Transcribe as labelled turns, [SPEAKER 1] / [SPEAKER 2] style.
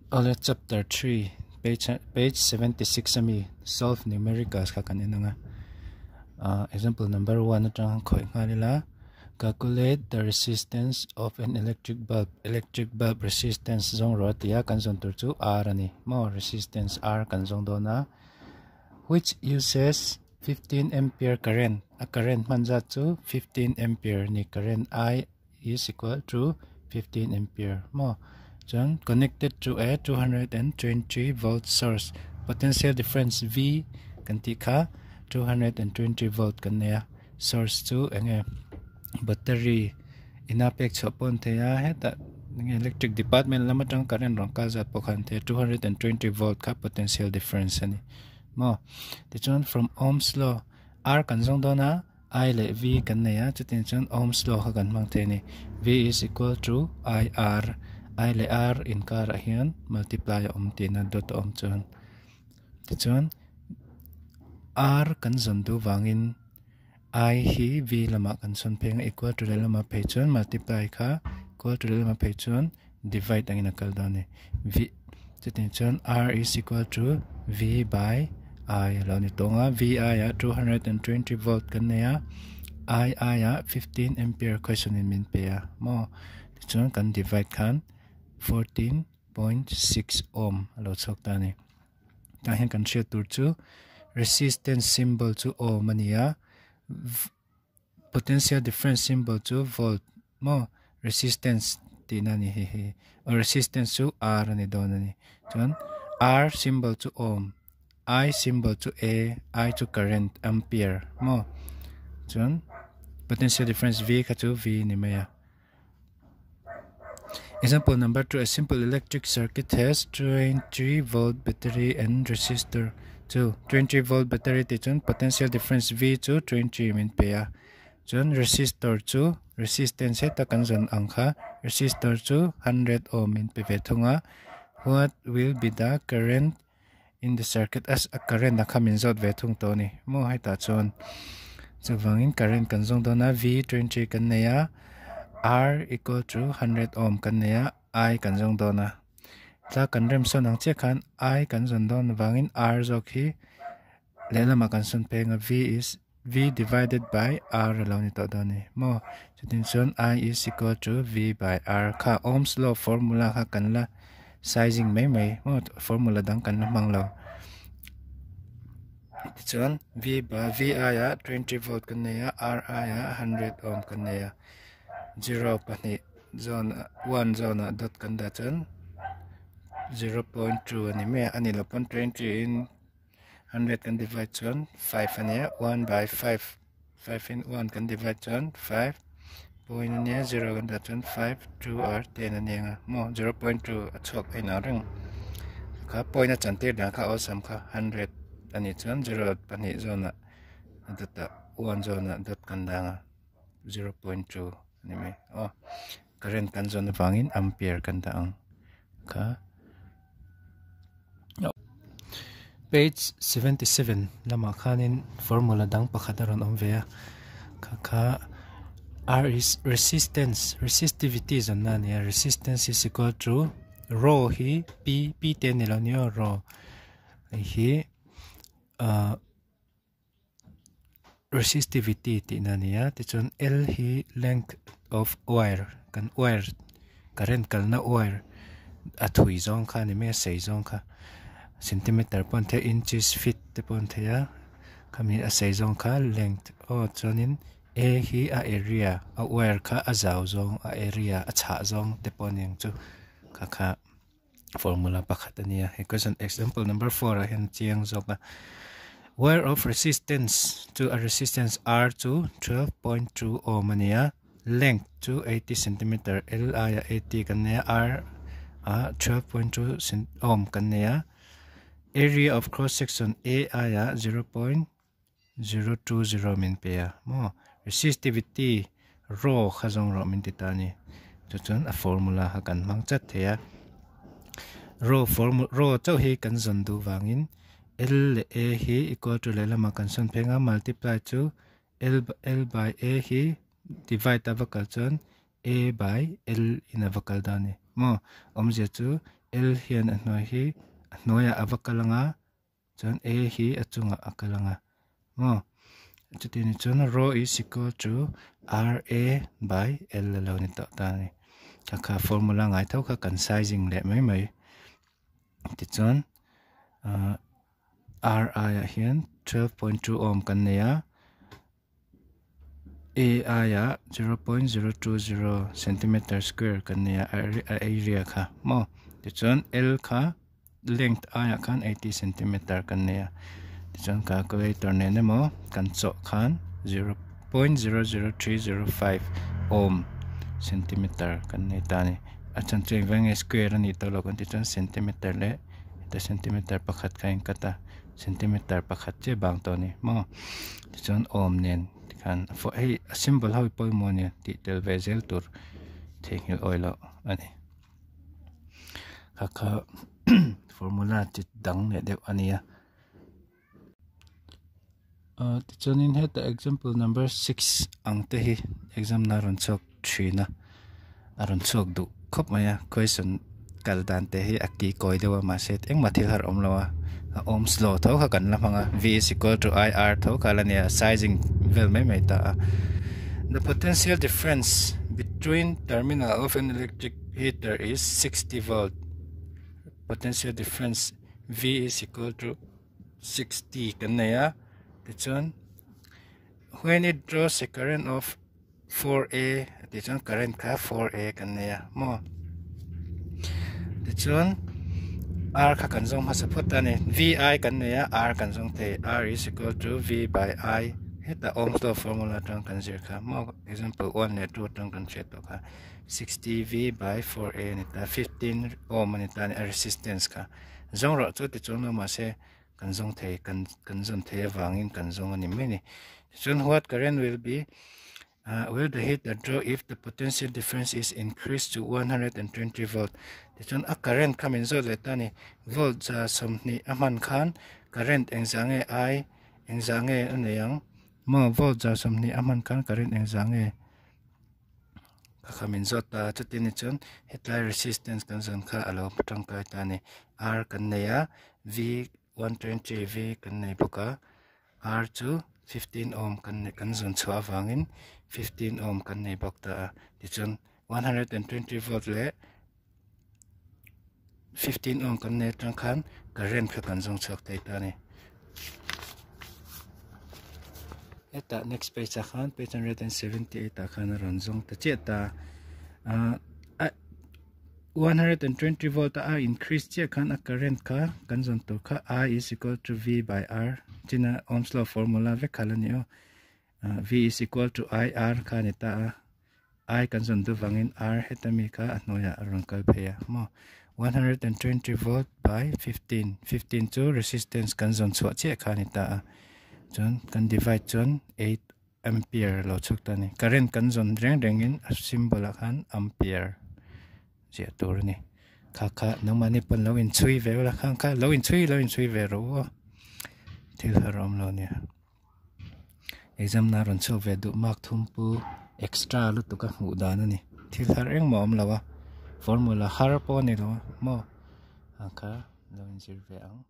[SPEAKER 1] Awle chapter 3 page page 76 ami solve numericals kha kan en anga ah example number 1 atang khawih nghal ila calculate the resistance of an electric bulb electric bulb resistance zawng rawh a ti a kan zawn tur chu R ani maw resistance R kan zawng dawn a which uses 15 ampere current a current hman zat chu 15 ampere ani current I is equal to 15 ampere maw chuan connected to a 220 volt source potential difference V kan tih kha 220 volt kan nei a source chu enge battery ina pek chhuah pawh an thei a hetah enge electric department lam atang current rawn kal zat pawh kha an thei a 220 volt kha potential difference a ni maw tichuan from ohm's law R kan zawng dawn a. I leh V kan nei a, chutiang chuan Ohm's law kha kan hmang thei a ni. V is equal to I R. I leh R inkarah hian multiply a awm tihna dot a awm chuan. Tichuan R kan zawn duh vangin I hi V lamah kan sawn phei ang a, equal to leh lamah phei chuan multiply kha equal to leh lamah phei chuan divide angin a kal dawn a ni. V chutiang chuan R is equal to V by I a lo ni tawng a, V aiah 220 volt kan nei a, I aiah 15 ampere question in min pe a maw tichuan kan divide khan 14.6 ohm a lo chhuak ta a ni. Tah hian kan hriat tur chu resistance symbol chu ohm a ni a. Potential difference symbol chu volt maw resistance tihna a ni hei hi resistance chu R a ni dawn a ni chuan R symbol chu ohm I symbol chu A I chu current ampere maw chuan potential difference V kha chu V a ni mai a. Example number 2 a simple electric circuit has 20 volt battery and resistor chu 20 volt battery tih chuan potential difference V chu 20 min pe a chuan resistor chu resistance heta kan zawn ang kha resistor chu 100 ohm min pe ve thung a what will be the current in the circuit as a current a kha min zawt ve thung tawh a ni maw hetah chuan chuvangin current kan zawng dawn a V 20 kan nei a R equal to 100 ohm kan nei a I kan zawng dawn a tla kan rem sawn ang chiah khan I kan zawn dawn avangin R zawk hi lehlamah kan sawn pheng a V is V divided by R a lo ni tawh dawn a ni maw chutin chuan I is equal to V by R kha Ohm's law formula kha kan la sizing mai mai maw formula dang kan la hmang lo tichuan V by V aiah 20 volt kan nei a R aiah 100 ohm kan nei a zero pahnih zawn one zawnah dot kan dah chuan 0.2 a ni mai a a ni loh pawn 20 in. 100 kan divide chuan 5 a nia 1 by 5 5 in 1 kan divide chuan 5 point a nia 0 kan dah chuan 5 2 or 10 a nia nga maw 0.2 a chhuak a inang reng kha point a chantir dan kha awlsam kha 100 a nih chuan 0 pahnih zawnah a dawtah 1 zawnah dot kan dang a 0.2 a ni mai aw current kan zawn avangin ampere kan dah ang kha. Page 77 lamah khanin formula dang pakhat a rawn awm ve a kha kha R is resistance resistivity zawnna a ni a resistance is equal to rho hi P P te a ni lo nia rho hei hi ahh resistivity tihna a ni a tichuan L hi length of wire kan wire current kalna wire a thui zawng kha a ni mai a sei zawng kha centimeter pawh a ni thei a inches feet te pawh a ni thei a khami a sei zawng kha length aw chuanin A hi a area a wire kha a zau zawng a area a chhah zawng te pawh a ni ang chu kha kha. Formula pakhat a nia equation example number 4 ah hian chiang zawk a wire of resistance chu a resistance R chu 12.2 ohm a nia length chu 80 centimeter L aia 80 kan nei a R a 12.2 ohm kan nei a area of cross section A aia 0.020 min pe a maw resistivity Rho kha zawng rawh min ti ta a ni. Chu chuan a formula kha kan hmang chat thei a. Rho formula rho chauh hi kan zawn duh vangin L leh A hi equal to lehlamah kan sawn pheng a multiply chu L L by A hi divide a va kal chuan A by L in a va kal dawn a ni. Maw awmzia chu L hian a hnuai hi a hnuaiah a va kal anga chuan A hi a chungah a kal anga maw chuti ni chuan rho is equal to R A by L a lo ni tawh ta a ni kha kha formula ngai tho kha kan sizing leh mai mai tichuan ah R aiah hian 12.2 ohm kan nei a. A aiah 0.020 centimeter square kan nei a a area kha maw tichuan L kha length aiah khan 80 centimeter kan nei a tichuan calculator nen emaw kan chawh khan 0.00305 ohm centimeter kan nei ta a ni a chhan chu engvang nge square a nih tawh loh kan tih chuan centimeter leh heta centimeter pakhat kha a incut a. Centimeter pakhat chiah bang tawh a ni maw tichuan awm nen tikhan hei a symbol ho hi pawimawh a nia tih tel ve zel tur theihnghilh awih loh a ni kha kha formula chi dang leh deuh a nia ah tichuanin heta example number six ang te hi exam na rawn chhuak thin a a rawn chhuak duh khawp mai a question kal dan te hi a ki kawi deuh a mahse engmah thil har awm lo a a awm slow tho kha kan la hmang a v is equal to i r tho kha la nia sizing vel mai mai ta a the potential difference between terminal of an electric heater is 60 volt potential difference v is equal to 60 kan nei a tichuan when it draws a current of 4A a tih chuan current kha 4A kan nei a maw tichuan R kha kan zawng hmasa phawt a ni VI kan nei a R kan zawng thei R is equal to V by I hetah Ohm's law formula atang kan zir kha maw example 1 leh 2 atang kan hriat tawh kha 60 V by 4A a ni ta 15 ohm a ni ta a ni a resistance kha zawng rawh chu tichuan lo mahse kan zawng thei kan kan zawn thei avangin kan zawng a ni mai a ni tichuan what current will be uh, will the heater draw if the potential difference is increased to 120 volt tichuan a current kha min zawt leh ta ni volt za 20 a hman khan current engzah nge I engzah nge a nei ang maw volt za 20 a hman khan current engzah nge Ka kha min zawt ta chutin ni chuan hetlai resistance kan zawn kha a lo tangkai ta a ni R kan nei a V 120 V kan nei bawk a R chu 15 ohm kan nei kan zawn chhuah avangin 15 ohm kan nei bawk ta a tichuan 120 volt leh 15 ohm kan nei atang khan current kha kan zawng chhuak thei ta a ni. Hetah next page ah khan page 178 ah khan a rawn zawng ta chiah ta ah 120 volt a increase chiah khan a current kha kan zawn tur kha I is equal to V by R china Ohm's law formula vek kha la ni aw V is equal to IR kha ni ta a I kan zawn duh vangin R heta mi kha a hnuaiah a rawn kal phei a maw 120 volt by 15 15 chu resistance kan zawn chhuah chiah kha a ni ta a chuan kan divide chuan 8 ampere lo chhuak ta a ni current kan zawn reng rengin a symbol ah khan ampere ziah tur a ni kha kha nangmahni pawn lo inchhui ve ula khang kha lo inchhui lo inchhui ve rawh u aw thil har awm lo nia. Exam na rawn chhuak ve duh mark thum pu extra lutuk a hmuh dan a ni thil har engmah a awm lo a formula har pawh a ni lo a maw ang kha lo inzir ve ang.